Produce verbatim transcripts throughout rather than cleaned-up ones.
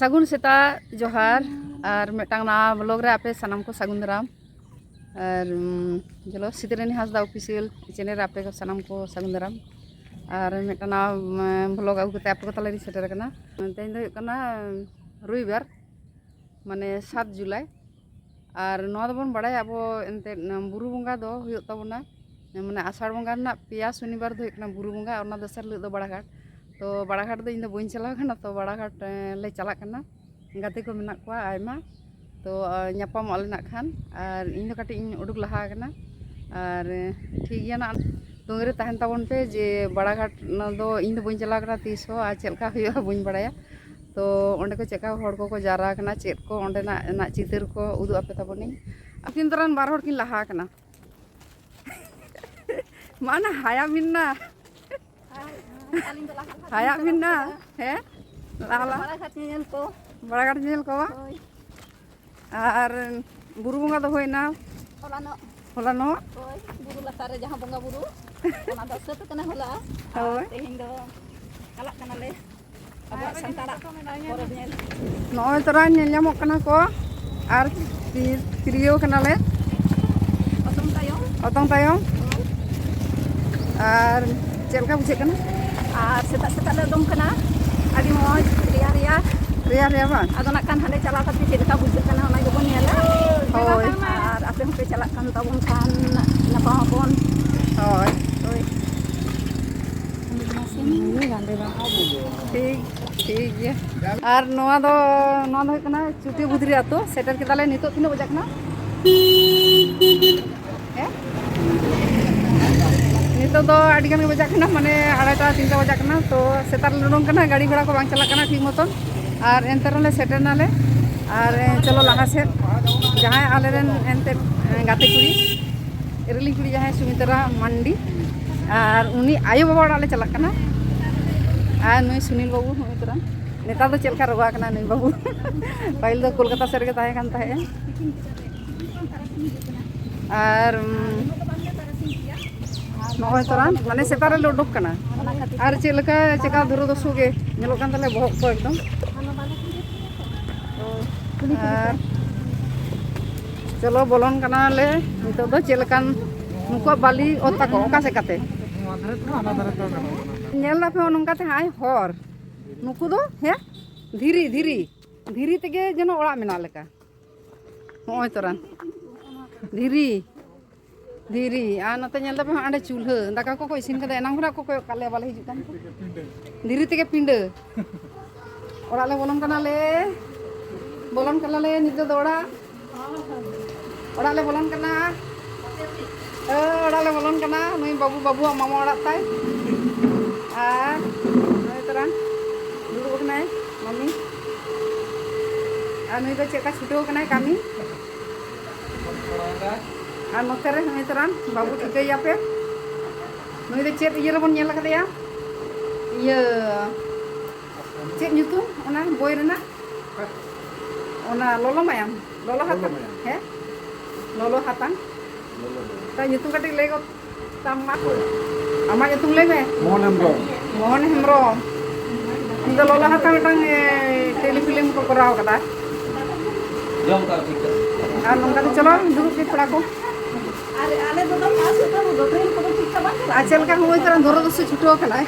ᱥᱟᱹᱜᱩᱱ ᱥᱮᱛᱟᱜ, ᱡᱚᱦᱟᱨ᱾ ᱟᱨ ᱢᱤᱫᱴᱟᱝ ᱱᱟᱣᱟ ᱵᱞᱚᱜ ᱨᱮ ᱟᱯᱮ ᱥᱟᱱᱟᱢ ᱠᱚ ᱥᱟᱹᱜᱩᱱ ᱫᱟᱨᱟᱢ᱾ ᱟᱨ, ᱩᱢ, ᱪᱚᱞᱚ, ᱥᱤᱛᱨᱟᱱᱤ ᱦᱟᱸᱥᱫᱟ ᱚᱯᱷᱤᱥᱤᱭᱟᱞ ᱪᱮᱱᱮᱞ ᱨᱮ ᱟᱯᱮ ᱠᱚ ᱥᱟᱱᱟᱢ ᱠᱚ ᱥᱟᱹᱜᱩᱱ ᱫᱟᱨᱟᱢ᱾ ᱟᱨ ᱢᱤᱫᱴᱟᱝ ᱱᱟᱣᱟ, ᱩᱢ, ᱵᱞᱚᱜ ᱟᱹᱜᱩ ᱠᱟᱛᱮ ᱟᱯᱮ ᱠᱚ ᱛᱟᱞᱟᱨᱤᱧ ᱥᱮᱴᱮᱨ ᱟᱠᱟᱱᱟ᱾ ᱛᱮᱦᱮᱧ ᱫᱚ ᱦᱩᱭᱩᱜ ᱠᱟᱱᱟ ᱨᱚᱵᱤᱵᱟᱨ, ᱢᱟᱱᱮ ᱥᱟᱛ ᱡᱩᱞᱟᱭ᱾ ᱟᱨ ᱱᱚᱣᱟ ᱫᱚᱵᱚᱱ ᱵᱟᱲᱟᱭᱟ ᱟᱵᱚ ᱮᱱᱛᱮᱫ, ᱵᱩᱨᱩ ᱵᱚᱸᱜᱟ ᱫᱚ ᱦᱩᱭᱩᱜ ᱛᱟᱵᱚᱱᱟ, ᱢᱟᱱᱮ ᱟᱥᱟᱲ ᱵᱚᱸᱜᱟ ᱨᱮᱱᱟᱜ ᱯᱮᱭᱟ ᱥᱚᱱᱤᱵᱟᱨ ᱫᱚ ᱦᱩᱭᱩᱜ ᱠᱟᱱᱟ ᱵᱩᱨᱩ ᱵᱚᱸᱜᱟ, ᱟᱨ ᱚᱱᱟ ᱫᱚᱥᱟᱨ ᱦᱤᱞᱳᱜ ᱫᱚ ᱵᱟᱲᱟᱜᱷᱟᱴ᱾ ᱛᱚ ᱵᱟᱲᱟᱜᱷᱟᱴ ᱫᱚ ᱤᱧ ᱫᱚ ᱵᱟᱹᱧ ᱪᱟᱞᱟᱣ ᱠᱟᱱᱟ, ᱛᱚ ᱵᱟᱲᱟᱜᱷᱟᱴ, ᱮᱸ, ᱞᱮ ᱪᱟᱞᱟᱜ ᱠᱟᱱᱟ, ᱜᱟᱛᱮ ᱠᱚ ᱢᱮᱱᱟᱜ ᱠᱚᱣᱟ ᱟᱭᱢᱟ᱾ ᱛᱚ, ᱟᱨ ᱧᱟᱯᱟᱢᱚᱜ ᱟᱞᱮ ᱱᱟᱜ ᱠᱷᱟᱱ, ᱟᱨ ᱤᱧ ᱫᱚ ᱠᱟᱹᱴᱤᱡ ᱤᱧ ᱩᱰᱩᱠ ᱞᱟᱦᱟ ᱟᱠᱟᱱᱟ, ᱟᱨ, ᱮᱸ, ᱴᱷᱤᱠ ᱜᱮᱭᱟ ᱱᱟᱜ, ᱛᱚᱸᱜᱮ ᱨᱮ ᱛᱟᱦᱮᱱ ᱛᱟᱵᱚᱱ ᱯᱮ ᱡᱮ ᱵᱟᱲᱟᱜᱷᱟᱴ ᱫᱚ ᱤᱧ ᱫᱚ ᱵᱟᱹᱧ ᱪᱟᱞᱟᱣ ᱠᱟᱱᱟ ᱛᱤᱥ ᱦᱚᱸ, ᱟᱨ ᱪᱮᱫ ᱞᱮᱠᱟ ᱦᱩᱭᱩᱜᱼᱟ ᱵᱟᱹᱧ ᱵᱟᱲᱟᱭᱟ᱾ ᱛᱚ ᱚᱸᱰᱮ ᱠᱚ ᱪᱮᱫᱠᱟ ᱦᱚᱲ ᱠᱚᱠᱚ ᱡᱟᱣᱨᱟ ᱟᱠᱟᱱᱟ, ᱪᱮᱫ ᱠᱚ ᱚᱸᱰᱮᱱᱟᱜ ᱨᱮᱱᱟᱜ ᱪᱤᱛᱟᱹᱨ ᱠᱚ ᱩᱫᱩᱜ ᱟᱯᱮ ᱛᱟᱵᱚᱱᱤᱧ᱾ ᱟᱹᱠᱤᱱ ᱛᱚᱨᱟᱱ ᱵᱟᱨ ᱦᱚᱲ ᱠᱤᱱ ᱞᱟᱦᱟ ᱟᱠᱟᱱᱟ᱾ ᱢᱟᱱᱟ ᱦᱟᱭᱟ ᱢᱤᱱᱱᱟ᱾ ᱟᱨ, ᱟᱹᱞᱤᱧ ᱫᱚ ᱞᱟᱦᱟ ᱞᱟᱦᱟ ᱦᱟᱭᱟ ᱞᱤᱧ ᱢᱤᱱᱱᱟ᱾ ᱪᱟᱞᱟᱜ ᱠᱟᱱᱟ᱾ ᱦᱮᱸ? ᱞᱟᱦᱟ ᱞᱟᱦᱟ᱾ ᱵᱟᱲᱟᱜᱷᱟᱴ ᱧᱮᱧᱮᱞ ᱠᱚ᱾ ᱵᱟᱲᱟᱜᱷᱟᱴ ᱧᱮᱧᱮᱞ ᱠᱚ ᱵᱟᱝ? ᱦᱳᱭ᱾ ᱟᱨ ᱵᱩᱨᱩ ᱵᱚᱸᱜᱟ ᱫᱚ ᱦᱩᱭᱱᱟ ᱦᱚᱞᱟᱱᱚᱜ᱾ ᱦᱚᱞᱟᱱᱚᱜ᱾ ᱦᱳᱭ, ᱵᱩᱨᱩ ᱞᱟᱛᱟᱨ ᱨᱮ ᱡᱟᱦᱟᱸ ᱵᱚᱸᱜᱟ ᱵᱩᱨᱩ, ᱚᱱᱟ ᱫᱚ ᱥᱟᱹᱛ ᱟᱠᱟᱱᱟ ᱦᱚᱞᱟ᱾ ᱟᱨ ᱦᱳᱭ᱾ ᱛᱮᱦᱮᱧ ᱫᱚ ᱪᱟᱞᱟᱜ ᱠᱟᱱᱟᱞᱮ ᱟᱵᱚᱣᱟᱜ ᱥᱟᱱᱛᱟᱲᱟᱜ ᱯᱚᱨᱚᱵᱽ ᱧᱮᱞ᱾ ᱱᱚᱜᱼᱚᱭ ᱛᱚᱨᱟ ᱧᱮᱞ ᱧᱟᱢᱚᱜ ᱠᱟᱱᱟ ᱠᱚ, ᱟᱨ ᱛᱤ-, ᱛᱤᱨᱭᱳ ᱠᱟᱱᱟᱞᱮ᱾ ᱚᱛᱚᱢ ᱛᱟᱭᱚᱢ᱾ ᱚᱛᱚᱢ ᱛᱟᱭᱚᱢ᱾ ᱟᱨ ᱪᱮᱫ ᱞᱮᱠᱟ ᱵᱩᱡᱷᱟᱹᱜ ᱠᱟᱱᱟ? ᱟᱨ ᱥᱮᱛᱟᱜ ᱥᱮᱛᱟᱜ ᱞᱮ ᱩᱰᱩᱝ ᱠᱟᱱᱟ, ᱟᱹᱰᱤ ᱢᱚᱡᱽ, ᱨᱮᱭᱟᱲ ᱨᱮᱭᱟᱲ᱾ ᱨᱮᱭᱟᱲ ᱨᱮᱭᱟᱲ ᱵᱟᱝ? ᱟᱫᱚ ᱱᱟᱜ ᱠᱷᱟᱱ ᱦᱟᱸᱰᱮ ᱪᱟᱞᱟᱣ ᱠᱟᱛᱮ ᱪᱮᱫ ᱞᱮᱠᱟ ᱵᱩᱡᱷᱟᱹᱜ ᱠᱟᱱᱟ, ᱚᱱᱟ ᱜᱮᱵᱚᱱ ᱧᱮᱞᱟ᱾ ᱦᱳᱭ᱾ ᱟᱨ ᱟᱯᱮ ᱦᱚᱸᱯᱮ ᱪᱟᱞᱟᱜ ᱠᱟᱱ ᱛᱟᱵᱚᱱ ᱠᱷᱟᱱ ᱧᱟᱯᱟᱢ ᱟᱵᱚᱱ᱾ ᱦᱳᱭ᱾ ᱦᱳᱭ᱾ ᱴᱷᱤᱠ, ᱴᱷᱤᱠ ᱜᱮᱭᱟ᱾ ᱟᱨ ᱱᱚᱣᱟ ᱫᱚ, ᱱᱚᱣᱟ ᱫᱚ ᱦᱩᱭᱩᱜ ᱠᱟᱱᱟ ᱪᱩᱴᱤ ᱵᱩᱫᱽᱨᱤ ᱟᱹᱛᱩ᱾ ᱥᱮᱴᱮᱨ ᱠᱮᱫᱟᱞᱮ᱾ ᱱᱤᱛᱚᱜ ᱛᱤᱱᱟᱹᱜ ᱵᱟᱡᱟᱜ ᱠᱟᱱᱟ? ᱦᱮᱸ? ᱱᱤᱛᱚᱜ ᱫᱚ ᱟᱹᱰᱤ ᱜᱟᱱ ᱜᱮ ᱵᱟᱡᱟᱜ ᱠᱟᱱᱟ, ᱢᱟᱱᱮ ᱟᱲᱟᱭᱴᱟ, ᱛᱤᱱᱴᱟ ᱵᱟᱡᱟᱜ ᱠᱟᱱᱟ᱾ ᱛᱚ ᱥᱮᱛᱟᱜ ᱨᱮᱞᱮ ᱩᱰᱩᱝ ᱠᱟᱱᱟ, ᱜᱟᱹᱰᱤ ᱜᱷᱚᱲᱟ ᱠᱚ ᱵᱟᱝ ᱪᱟᱞᱟᱜ ᱠᱟᱱᱟ ᱴᱷᱤᱠ ᱢᱚᱛᱚᱱ᱾ ᱟᱨ ᱮᱱᱛᱮ ᱨᱮᱦᱚᱸ ᱞᱮ ᱥᱮᱴᱮᱨ ᱱᱟᱞᱮ᱾ ᱟᱨ, ᱮ, ᱪᱚᱞᱚ ᱞᱟᱦᱟ ᱥᱮᱫ᱾ ᱡᱟᱦᱟᱸᱭ ᱟᱞᱮᱨᱮᱱ ᱮᱱᱛᱮᱫ, ᱮ, ᱜᱟᱛᱮ ᱠᱩᱲᱤ, ᱤᱨᱤᱞᱤᱧ ᱠᱩᱲᱤ ᱡᱟᱦᱟᱸᱭ ᱥᱩᱢᱤᱛᱨᱟ ᱢᱟᱱᱰᱤ, ᱟᱨ ᱩᱱᱤ ᱟᱭᱳ ᱵᱟᱵᱟ ᱚᱲᱟᱜ ᱞᱮ ᱪᱟᱞᱟᱜ ᱠᱟᱱᱟ᱾ ᱟᱨ ᱱᱩᱭ ᱥᱩᱱᱤᱞ ᱵᱟᱹᱵᱩ ᱦᱚᱸ ᱩᱛᱟᱹᱨᱟ᱾ ᱱᱮᱛᱟᱨ ᱫᱚ ᱪᱮᱫ ᱞᱮᱠᱟ ᱨᱚᱜᱟ ᱠᱟᱱᱟ ᱱᱩᱭ ᱵᱟᱹᱵᱩ᱾ ᱯᱟᱹᱦᱤᱞ ᱫᱚ ᱠᱳᱞᱠᱟᱛᱟ ᱥᱮᱫ ᱨᱮᱜᱮ ᱛᱟᱦᱮᱸ ᱠᱟᱱ ᱛᱟᱦᱮᱸᱫ᱾ ᱟᱨ, ᱩᱢ, ᱱᱚᱜᱼᱚᱭ ᱛᱚᱨᱟ, ᱢᱟᱱᱮ ᱥᱮᱛᱟᱜ ᱨᱮᱞᱮ ᱩᱰᱩᱠ ᱠᱟᱱᱟ᱾ ᱟᱨ ᱪᱮᱫ ᱞᱮᱠᱟ, ᱪᱮᱫ ᱞᱮᱠᱟ ᱫᱷᱩᱨᱟᱹ ᱫᱚ ᱥᱩ ᱜᱮ ᱧᱮᱞᱚᱜ ᱠᱟᱱ ᱛᱟᱞᱮᱭᱟ ᱵᱚᱦᱚᱜ ᱠᱚ ᱮᱠᱫᱚᱢ᱾ ᱟᱨ ᱪᱚᱞᱚ, ᱵᱚᱞᱚᱱ ᱠᱟᱱᱟᱞᱮ᱾ ᱱᱤᱛᱚᱜ ᱫᱚ ᱪᱮᱫ ᱞᱮᱠᱟᱱ ᱱᱩᱠᱩᱣᱟᱜ ᱵᱟᱹᱞᱤ ᱚᱛ ᱛᱟᱠᱚ, ᱚᱠᱟ ᱥᱮᱫ ᱠᱟᱛᱮ? ᱱᱚᱣᱟ ᱫᱷᱟᱨᱮ ᱛᱮ, ᱦᱟᱱᱟ ᱫᱷᱟᱨᱮ ᱛᱮ ᱜᱟᱱᱚᱜ ᱠᱟᱱᱟ᱾ ᱧᱮᱞ ᱫᱟᱯᱮ ᱱᱚᱝᱠᱟ ᱛᱮ ᱦᱟᱸᱜ ᱦᱚᱨ, ᱱᱩᱠᱩ ᱫᱚ ᱦᱮᱸ ᱫᱷᱤᱨᱤ, ᱫᱷᱤᱨᱤ, ᱫᱷᱤᱨᱤ ᱛᱮᱜᱮ ᱡᱮᱱᱚ ᱚᱲᱟᱜ ᱢᱮᱱᱟᱜ ᱞᱮᱠᱟ᱾ ᱱᱚᱜᱼᱚᱭ ᱛᱚᱨᱟᱱ ᱫᱷᱤᱨᱤ, ᱫᱷᱤᱨᱤ᱾ ᱟᱨ ᱱᱚᱛᱮ ᱧᱮᱞ ᱫᱟᱯᱮ ᱦᱟᱸᱜ ᱚᱸᱰᱮ ᱪᱩᱞᱦᱟᱹ, ᱫᱟᱠᱟ ᱠᱚᱠᱚ ᱤᱥᱤᱱ ᱠᱟᱫᱟ, ᱮᱱᱟᱝ ᱠᱷᱚᱱᱟᱜ ᱠᱚ ᱠᱚᱭᱚᱜ ᱠᱟᱜ ᱞᱮᱭᱟ, ᱵᱟᱞᱮ ᱦᱤᱡᱩᱜ ᱠᱟᱱ ᱛᱮ᱾ ᱫᱷᱤᱨᱤ ᱛᱮᱜᱮ ᱯᱤᱸᱰᱟᱹ᱾ ᱚᱲᱟᱜ ᱞᱮ ᱵᱚᱞᱚᱱ ᱠᱟᱱᱟᱞᱮ, ᱵᱚᱞᱚᱱ ᱠᱟᱱᱟᱞᱮ ᱱᱤᱛᱚᱜ ᱫᱚ ᱚᱲᱟᱜ᱾ ᱚᱲᱟᱜ ᱞᱮ ᱵᱚᱞᱚᱱ ᱠᱟᱱᱟ᱾ ᱮ, ᱚᱲᱟᱜ ᱞᱮ ᱵᱚᱞᱚᱱ ᱠᱟᱱᱟ᱾ ᱱᱩᱭ ᱵᱟᱹᱵᱩ, ᱵᱟᱹᱵᱩᱣᱟᱜ ᱢᱟᱢᱟ ᱚᱲᱟᱜ ᱛᱟᱭ᱾ ᱟᱨ ᱱᱩᱭ ᱛᱚᱨᱟ ᱫᱩᱲᱩᱵ ᱟᱠᱟᱱᱟᱭ ᱢᱟᱢᱤ᱾ ᱟᱨ ᱱᱩᱭ ᱫᱚ ᱪᱮᱫ ᱞᱮᱠᱟ ᱪᱷᱩᱴᱟᱹᱣ ᱟᱠᱟᱱᱟᱭ ᱠᱟᱹᱢᱤ᱾ ᱟᱨ ᱱᱚᱛᱮ ᱨᱮ ᱱᱩᱭ ᱛᱚᱨᱟ ᱵᱟᱹᱵᱩ, ᱴᱷᱤᱠᱟᱹᱭᱮᱭᱟ ᱯᱮ᱾ ᱱᱩᱭ ᱫᱚ ᱪᱮᱫ ᱤᱭᱟᱹ ᱨᱮᱵᱚᱱ ᱧᱮᱞ ᱟᱠᱟᱫᱮᱭᱟ? ᱤᱭᱟᱹ, ᱪᱮᱫ ᱧᱩᱛᱩᱢ ᱚᱱᱟ ᱵᱳᱭ ᱨᱮᱱᱟᱜ? ᱚᱱᱟ ᱞᱚᱞᱚ ᱢᱟᱭᱟᱢ, ᱞᱚᱞᱚ ᱦᱟᱛᱟᱝ᱾ ᱞᱚᱞᱚ ᱢᱟᱭᱟᱢ᱾ ᱦᱮᱸ, ᱞᱚᱞᱚ ᱦᱟᱛᱟᱝ᱾ ᱞᱚᱞᱚ ᱢᱟᱭᱟᱢ᱾ ᱛᱟ ᱧᱩᱛᱩᱢ ᱠᱟᱹᱴᱤᱡ ᱞᱟᱹᱭ ᱜᱚᱫ ᱛᱟᱢ ᱢᱟ᱾ ᱚᱠᱚᱭ? ᱟᱢᱟᱜ ᱧᱩᱛᱩᱢ ᱞᱟᱹᱭ ᱢᱮ᱾ ᱢᱳᱦᱚᱱ ᱦᱮᱢᱵᱨᱚᱢ᱾ ᱢᱳᱦᱚᱱ ᱦᱮᱢᱵᱨᱚᱢ᱾ ᱩᱱᱤ ᱫᱚ ᱞᱚᱞᱚ ᱦᱟᱛᱟᱝ ᱢᱤᱫᱴᱟᱝ, ᱮ, ᱴᱮᱞᱤ ᱯᱷᱤᱞᱢ ᱠᱚ ᱠᱚᱨᱟᱣ ᱠᱟᱫᱟ᱾ ᱡᱚᱢ ᱠᱟᱜ ᱴᱷᱤᱠ ᱜᱮᱭᱟ᱾ ᱟᱨ ᱱᱚᱝᱠᱟ ᱫᱚ ᱪᱚᱞᱚ, ᱫᱩᱲᱩᱵ ᱯᱮ ᱠᱚᱲᱟ ᱠᱚ᱾ ᱟᱨ ᱟᱞᱮ ᱫᱚ ᱯᱟᱥ ᱩᱛᱟᱹᱨ ᱫᱚ ᱴᱨᱮᱱ ᱠᱚᱫᱚ ᱴᱷᱤᱠ ᱴᱷᱟᱠ ᱵᱟᱝ ᱪᱟᱞᱟᱜ ᱟᱨ ᱪᱮᱫ ᱞᱮᱠᱟ ᱦᱚᱸᱜᱼᱚᱭ ᱛᱚᱨᱟ ᱫᱷᱚᱨᱚ ᱫᱚᱥᱮ ᱪᱷᱩᱴᱟᱹᱣ ᱠᱟᱱᱟᱭ᱾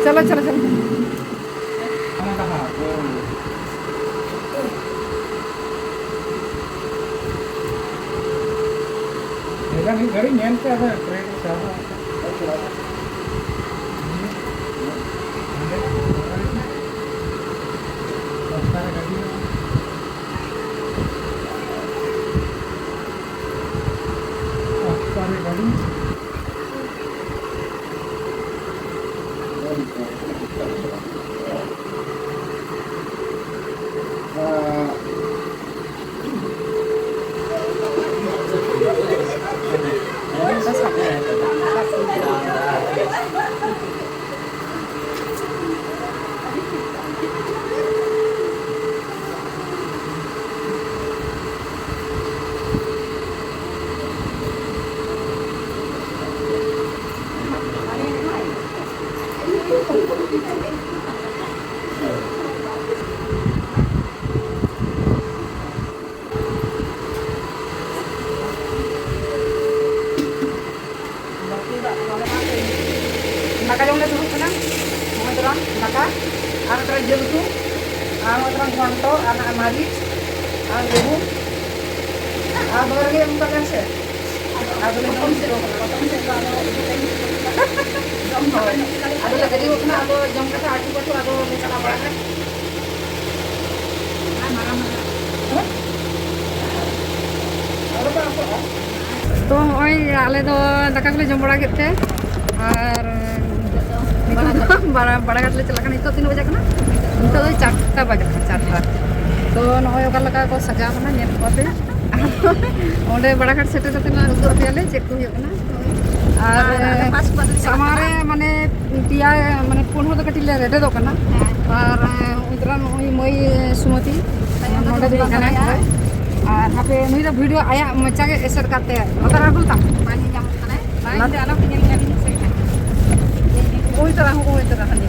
ᱪᱚᱞᱚ, ᱪᱚᱞᱚ, ᱪᱚᱞᱚ᱾ ᱢᱤᱫ ᱜᱷᱟᱹᱲᱤᱡ ᱧᱮᱞ ᱯᱮ, ᱟᱫᱚ ᱴᱨᱮᱱ ᱨᱮ ᱪᱟᱞᱟᱜᱼᱟ᱾ ᱨᱟᱥᱛᱟ ᱨᱮ ᱜᱟᱹᱰᱤ ᱢᱮᱱᱟᱜᱼᱟ᱾ ᱨᱟᱥᱛᱟ ᱨᱮ ᱜᱟᱹᱰᱤ᱾ ᱫᱟᱠᱟ ᱡᱚᱢ ᱞᱮ ᱫᱩᱲᱩᱵ ᱠᱟᱱᱟ᱾ ᱱᱚᱜᱼᱚᱭ ᱛᱚᱨᱟ ᱫᱟᱠᱟ, ᱟᱨ ᱛᱚᱨᱟ ᱡᱤᱞ ᱩᱛᱩ, ᱟᱨ ᱱᱚᱜᱼᱚᱭ ᱛᱚᱨᱟ ᱜᱷᱚᱱᱴᱚ, ᱟᱨ ᱱᱚᱜᱼᱚᱭ ᱢᱟᱹᱨᱤᱪ, ᱟᱨ ᱞᱮᱵᱩ, ᱟᱨ ᱫᱚᱢᱮ ᱨᱮᱸᱜᱮᱡ ᱮᱢ ᱠᱟᱜ ᱞᱮᱭᱟ ᱥᱮ᱾ ᱟᱫᱚ ᱞᱮ ᱡᱚᱢ ᱡᱤᱨᱟᱹᱣ ᱠᱟᱱᱟ᱾ ᱯᱨᱚᱛᱷᱚᱢ ᱥᱮᱫ ᱫᱚ ᱟᱫᱚ ᱩᱛᱩ ᱴᱟᱭᱤᱢ ᱡᱚᱢ ᱦᱳᱭ᱾ ᱟᱫᱚ ᱞᱮ ᱨᱮᱰᱤ ᱠᱟᱱᱟ, ᱟᱫᱚ ᱡᱚᱢ ᱠᱟᱛᱮ ᱟᱹᱴᱩ ᱯᱟᱹᱴᱩ ᱟᱫᱚ ᱞᱮ ᱪᱟᱞᱟᱜ ᱵᱟᱲᱟ ᱠᱟᱱᱟ᱾ ᱛᱚ ᱱᱚᱜᱼᱚᱭ ᱟᱞᱮ ᱫᱚ ᱫᱟᱠᱟ ᱠᱚᱞᱮ ᱡᱚᱢ ᱵᱟᱲᱟ ᱠᱮᱫ ᱛᱮ, ᱟᱨ ᱱᱤᱛᱚᱜ ᱫᱚ ᱵᱟᱲᱟ, ᱵᱟᱲᱟᱜᱷᱟᱴ ᱞᱮ ᱪᱟᱞᱟᱜ ᱠᱟᱱᱟ᱾ ᱱᱤᱛᱚᱜ ᱛᱤᱱᱟᱹᱜ ᱵᱟᱡᱟᱜ ᱠᱟᱱᱟ? ᱱᱤᱛᱚᱜ ᱫᱚ ᱪᱟᱨᱴᱟ ᱵᱟᱡᱟᱜ ᱠᱟᱱᱟ, ᱪᱟᱨᱴᱟ᱾ ᱛᱚ ᱱᱚᱜᱼᱚᱭ ᱚᱠᱟ ᱞᱮᱠᱟ ᱠᱚ ᱥᱟᱡᱟᱣ ᱠᱟᱱᱟ, ᱧᱮᱞ ᱠᱚᱣᱟ ᱯᱮ᱾ ᱚᱸᱰᱮ ᱵᱟᱲᱟᱜᱷᱟᱴ ᱥᱮᱴᱮᱨ ᱠᱟᱛᱮ ᱱᱟᱜ ᱩᱫᱩᱜ ᱟᱯᱮᱭᱟᱞᱮ ᱪᱮᱫ ᱠᱚ ᱦᱩᱭᱩᱜ ᱠᱟᱱᱟ᱾ ᱟᱨ ᱟᱨ ᱟᱞᱮ ᱯᱟᱥ ᱯᱟᱥ ᱨᱮ ᱥᱟᱢᱟᱝ ᱨᱮ ᱢᱟᱱᱮ ᱯᱮᱭᱟ, ᱢᱟᱱᱮ ᱯᱩᱱ ᱦᱚᱲ ᱫᱚ ᱠᱟᱹᱴᱤᱡ ᱞᱮ ᱨᱮᱰᱮᱫᱚᱜ ᱠᱟᱱᱟ᱾ ᱦᱮᱸ᱾ ᱟᱨ ᱩᱱᱤ ᱢᱟᱹᱭ ᱥᱩᱢᱚᱛᱤ ᱛᱟᱭᱚᱢ ᱨᱮ ᱱᱚᱰᱮ ᱫᱩᱲᱩᱵ ᱫᱩᱲᱩᱵ ᱠᱟᱱᱟᱭ᱾ ᱠᱟᱱᱟᱭ᱾ ᱟᱨ ᱦᱟᱯᱮ ᱱᱩᱭ ᱫᱚ ᱵᱷᱤᱰᱤᱭᱳ ᱟᱭᱟᱜ ᱢᱚᱪᱟ ᱜᱮ ᱮᱥᱮᱫ ᱠᱟᱛᱮ ᱞᱟᱛᱟᱨ ᱟᱬᱜᱚ ᱞᱮᱛᱟᱢ᱾ ᱵᱟᱭ ᱧᱮᱞ ᱧᱟᱢᱚᱜ ᱠᱟᱱᱟᱭ᱾ ᱵᱟᱭ ᱞᱟᱛ- ᱧᱮᱞ, ᱟᱞᱚ ᱯᱮ ᱧᱮᱞ ᱧᱟᱢ ᱥᱮ ᱠᱷᱟᱱ᱾ ᱦᱩᱭ ᱛᱚᱨᱟ, ᱦᱩᱭ ᱛᱚᱨᱟ ᱦᱟᱸᱰᱮ᱾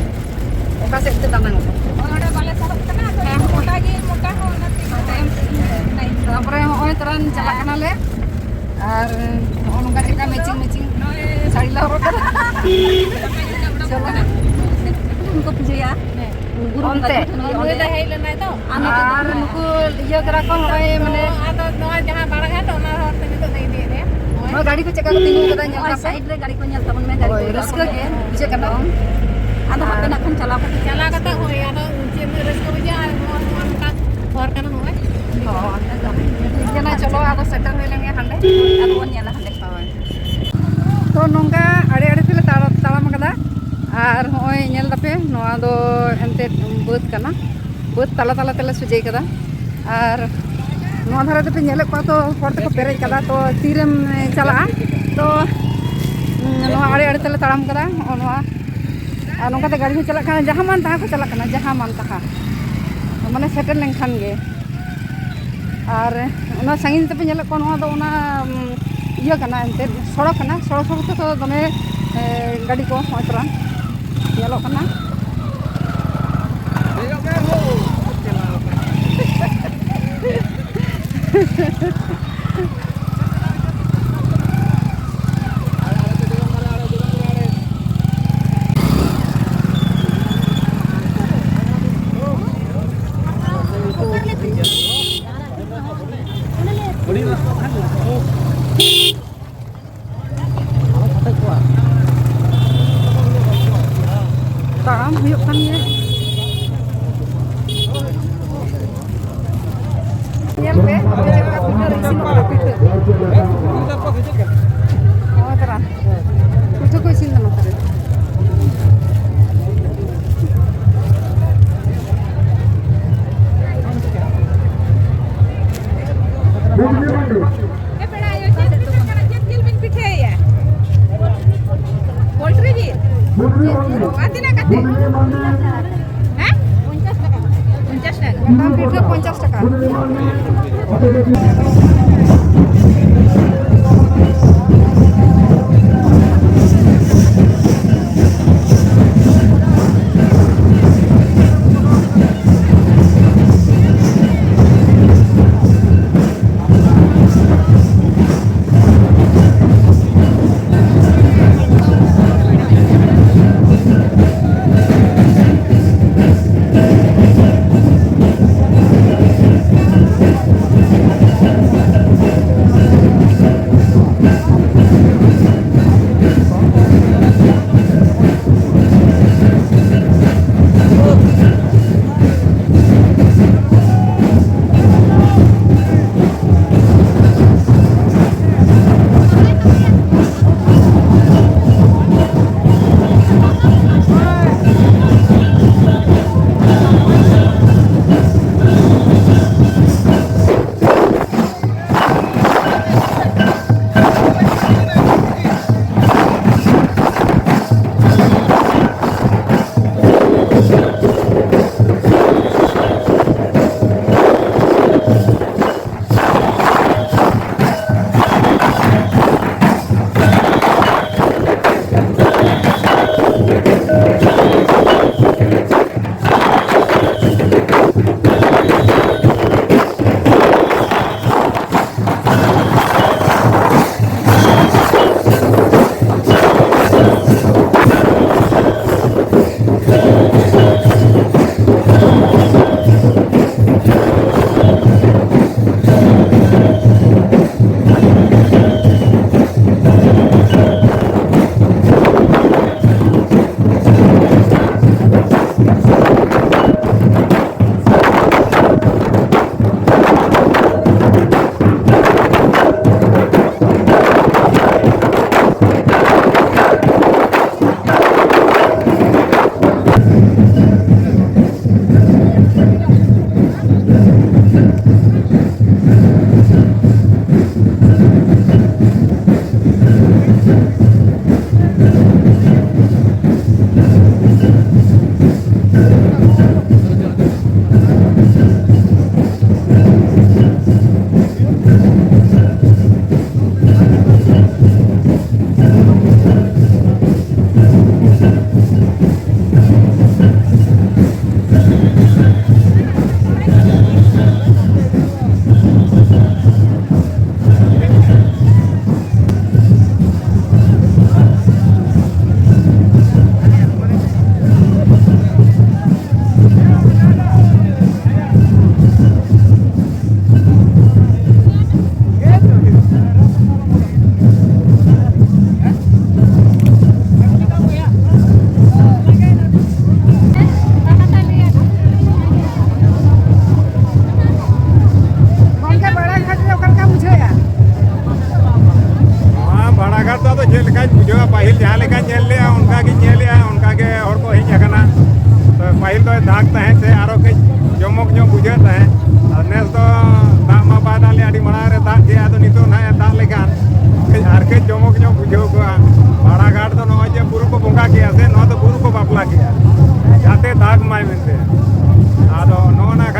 ᱚᱠᱟ ᱥᱮᱫ ᱛᱮ ᱫᱟᱱᱟᱝ ᱚᱜᱼᱟ? ᱦᱳᱭ, ᱚᱸᱰᱮ ᱵᱟᱞᱮ ᱥᱟᱦᱚᱵ ᱠᱟᱱᱟ, ᱟᱫᱚ ᱦᱮᱸ, ᱦᱳᱭ᱾ ᱢᱚᱴᱟ ᱜᱮ, ᱢᱚᱴᱟ ᱦᱚᱸ ᱚᱱᱟᱛᱮ ᱛᱟᱭᱚᱢ ᱥᱮᱫ ᱤᱧ ᱛᱟᱨᱯᱚᱨᱮ ᱦᱚᱸᱜᱼᱚᱭ ᱛᱚᱨᱟᱧ ᱪᱟᱞᱟᱜ ᱠᱟᱱᱟᱞᱮ᱾ ᱟᱨ ᱱᱚᱜᱼᱚ ᱱᱚᱝᱠᱟ ᱪᱮᱫᱠᱟ ᱢᱮᱪᱤᱝ ᱢᱮᱪᱤᱝ ᱱᱚᱜᱼᱚᱭ ᱥᱟᱹᱲᱤ ᱞᱮ ᱦᱚᱨᱚᱜ ᱠᱟᱫᱟ᱾ ᱪᱟᱞᱟᱜ ᱠᱟᱱᱟ᱾ ᱩᱱᱠᱩ ᱯᱩᱡᱟᱹᱭᱟ᱾ ᱦᱮᱸ᱾ ᱜᱩᱨᱩ ᱵᱚᱸᱜᱟ ᱚᱱᱛᱮ᱾ ᱴᱷᱮᱱ ᱜᱮ ᱚᱸᱰᱮ᱾ ᱱᱩᱭ ᱫᱚ ᱦᱮᱡ ᱞᱮᱱᱟᱭ ᱛᱚ᱾ ᱟᱨ ᱱᱩᱠᱩ ᱫᱚ ᱟᱨ ᱦᱮᱸ᱾ ᱱᱩᱠᱩ ᱤᱭᱟᱹ ᱠᱟᱱᱟ ᱠᱚ, ᱱᱚᱜᱼᱚᱭ ᱢᱟᱱᱮ ᱟᱫᱚ ᱱᱚᱣᱟ ᱡᱟᱦᱟᱸ ᱵᱟᱲᱟᱜᱷᱟᱴ, ᱚᱱᱟ ᱦᱚᱨ ᱛᱮ ᱱᱤᱛᱚᱜ ᱫᱚ ᱤᱫᱤᱭᱮᱫ ᱞᱮᱭᱟ᱾ ᱱᱚᱣᱟ ᱜᱟᱹᱰᱤ ᱠᱚ ᱪᱮᱫᱠᱟ ᱠᱚ ᱛᱤᱸᱜᱩ ᱠᱟᱫᱟ, ᱧᱮᱞ ᱱᱚᱜᱼᱚᱭ ᱛᱟᱯᱮ᱾ ᱥᱟᱭᱤᱰ ᱨᱮ ᱜᱟᱹᱰᱤ ᱠᱚ ᱧᱮᱞ ᱛᱟᱵᱚᱱ ᱢᱮ, ᱜᱟᱹᱰᱤ ᱦᱳᱭ, ᱠᱚ ᱨᱟᱹᱥᱠᱟᱹ ᱜᱮ ᱵᱩᱡᱷᱟᱹᱜ ᱠᱟᱱᱟ᱾ ᱟᱫᱚ ᱦᱟᱯᱮ ᱟᱨ ᱱᱟᱜ ᱠᱷᱟᱱ ᱪᱟᱞᱟᱣ ᱠᱟᱛᱮ ᱪᱟᱞᱟᱣ ᱠᱟᱛᱮ, ᱦᱳᱭ, ᱟᱫᱚ ᱪᱮᱫ ᱩᱱᱟᱹᱜ ᱨᱟᱹᱥᱠᱟᱹ ᱵᱩᱡᱷᱟᱹᱜᱼᱟ, ᱱᱚᱣᱟ ᱱᱚᱝᱠᱟ ᱦᱚᱨ ᱠᱟᱱᱟ, ᱱᱚᱜᱼᱚᱭ᱾ ᱦᱳᱭ, ᱮᱠᱫᱚᱢ᱾ ᱴᱷᱤᱠ ᱜᱮᱭᱟ, ᱱᱟ, ᱪᱚᱞᱚ, ᱟᱫᱚ ᱥᱮᱴᱮᱨ ᱦᱩᱭ ᱞᱮᱱ ᱜᱮ ᱦᱟᱸᱰᱮ᱾ ᱟᱫᱚ ᱵᱚᱱ ᱧᱮᱞᱟ ᱦᱟᱸᱰᱮ᱾ ᱦᱳᱭ᱾ ᱛᱚ, ᱱᱚᱝᱠᱟ ᱟᱲᱮ ᱟᱲᱮ ᱛᱮᱞᱮ ᱛᱟᱲ-, ᱛᱟᱲᱟᱢ ᱠᱟᱫᱟ᱾ ᱟᱨ ᱦᱚᱸᱜᱼᱚᱭ ᱧᱮᱞ ᱫᱟᱯᱮ, ᱱᱚᱣᱟ ᱫᱚ ᱮᱱᱛᱮᱫ ᱵᱟᱹᱫᱽ ᱠᱟᱱᱟ, ᱵᱟᱹᱫᱽ ᱛᱟᱞᱟ ᱛᱟᱞᱟ ᱛᱮᱞᱮ ᱥᱚᱡᱷᱮ ᱠᱟᱫᱟ᱾ ᱟᱨ ᱱᱚᱣᱟ ᱫᱷᱟᱨᱮ ᱫᱚᱯᱮ ᱧᱮᱞᱮᱫ ᱠᱚᱣᱟ ᱛᱚ, ᱦᱚᱲ ᱛᱮᱠᱚ ᱯᱮᱨᱮᱡ ᱠᱟᱫᱟ᱾ ᱛᱚ, ᱛᱤᱨᱮᱢ ᱪᱟᱞᱟᱜᱼᱟ? ᱛᱚ, ᱱᱚᱣᱟ ᱟᱲᱮ ᱟᱲᱮ ᱛᱮᱞᱮ ᱛᱟᱲᱟᱢ ᱠᱟᱫᱟ, ᱱᱚᱜᱼᱚ ᱱᱚᱣᱟ᱾ ᱟᱨ ᱱᱚᱝᱠᱟᱛᱮ ᱜᱟᱹᱰᱤ ᱦᱚᱸ ᱪᱟᱞᱟᱜ ᱠᱟᱱᱟ, ᱡᱟᱦᱟᱸ ᱢᱟᱱ ᱛᱟᱦᱟᱸ ᱠᱚ ᱪᱟᱞᱟᱜ ᱠᱟᱱᱟ, ᱡᱟᱦᱟᱸ ᱢᱟᱱ ᱛᱟᱦᱟᱸ, ᱢᱟᱱᱮ, ᱥᱮᱴᱮᱨ ᱞᱮᱱᱠᱷᱟᱱ ᱜᱮ᱾ ᱟᱨ ᱚᱱᱟ ᱥᱟᱺᱜᱤᱧ ᱛᱮᱯᱮ ᱧᱮᱞᱮᱫ ᱠᱚᱣᱟ, ᱱᱚᱣᱟ ᱫᱚ ᱚᱱᱟ, ᱩᱢ, ᱤᱭᱟᱹ ᱠᱟᱱᱟ, ᱮᱱᱛᱮᱫ ᱥᱚᱲᱚᱠ ᱠᱟᱱᱟ᱾ ᱥᱚᱲᱚᱠ, ᱥᱚᱲᱚᱠ ᱛᱮᱫᱚ ᱫᱚᱢᱮ, ᱮ, ᱜᱟᱹᱰᱤ ᱠᱚ ᱱᱚᱜᱼᱚᱭ ᱛᱚᱨᱟ᱾ ᱧᱮᱞᱚᱜ ᱠᱟᱱᱟ᱾ ᱛᱟᱲᱟᱢ ᱦᱩᱭᱩᱜ ᱠᱟᱱ ᱜᱮᱭᱟ᱾ ᱧᱮᱞ ᱯᱮ, ᱪᱮᱫ ᱞᱮᱠᱟ ᱯᱤᱴᱷᱟᱹ ᱤᱥᱤᱱᱚᱜ ᱠᱟᱱᱟ, ᱯᱤᱴᱷᱟᱹ᱾ ᱱᱚᱜᱼᱚᱭ ᱛᱟᱨᱟ, ᱯᱤᱴᱷᱟᱹ ᱠᱚ ᱤᱥᱤᱱ ᱠᱟᱱᱟ ᱛᱟᱨᱟ᱾ ᱮ ᱯᱮᱲᱟ ᱟᱭᱳ, ᱪᱮᱫ ᱯᱤᱴᱷᱟᱹ ᱠᱟᱱᱟ? ᱪᱮᱫ ᱡᱤᱞ ᱵᱤᱱ ᱯᱤᱴᱷᱟᱹᱭᱮᱭᱟ? ᱯᱳᱞᱴᱨᱤ ᱡᱤᱞ? ᱟᱨ ᱛᱤᱱᱟᱹᱜ ᱠᱟᱛᱮ? ᱦᱮᱸ? ᱯᱚᱧᱪᱟᱥ ᱴᱟᱠᱟ᱾ ᱢᱤᱫᱴᱟᱝ ᱯᱤᱴᱷᱟᱹ ᱯᱚᱧᱪᱟᱥ ᱴᱟᱠᱟ᱾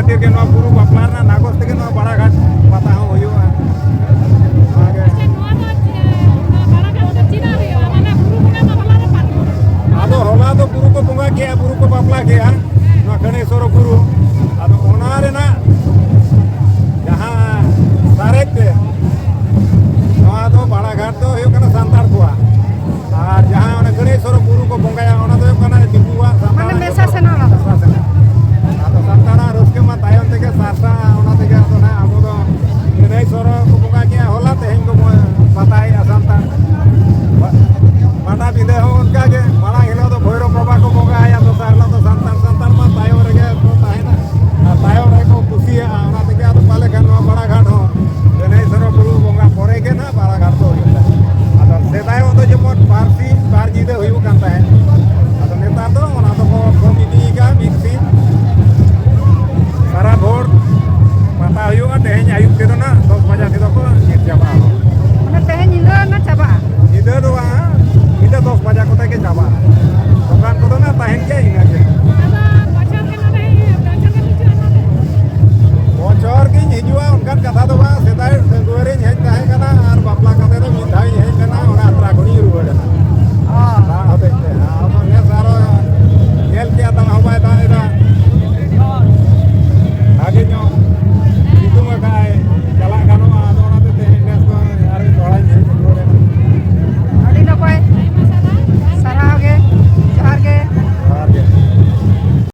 ᱛᱮᱜᱮ ᱱᱚᱣᱟ ᱵᱩᱨᱩ ᱵᱟᱯᱞᱟ ᱨᱮᱱᱟᱜ ᱱᱟᱜᱚᱡᱽ ᱛᱮᱜᱮ ᱱᱚᱣᱟ ᱵᱟᱲᱟᱜᱷᱟᱴ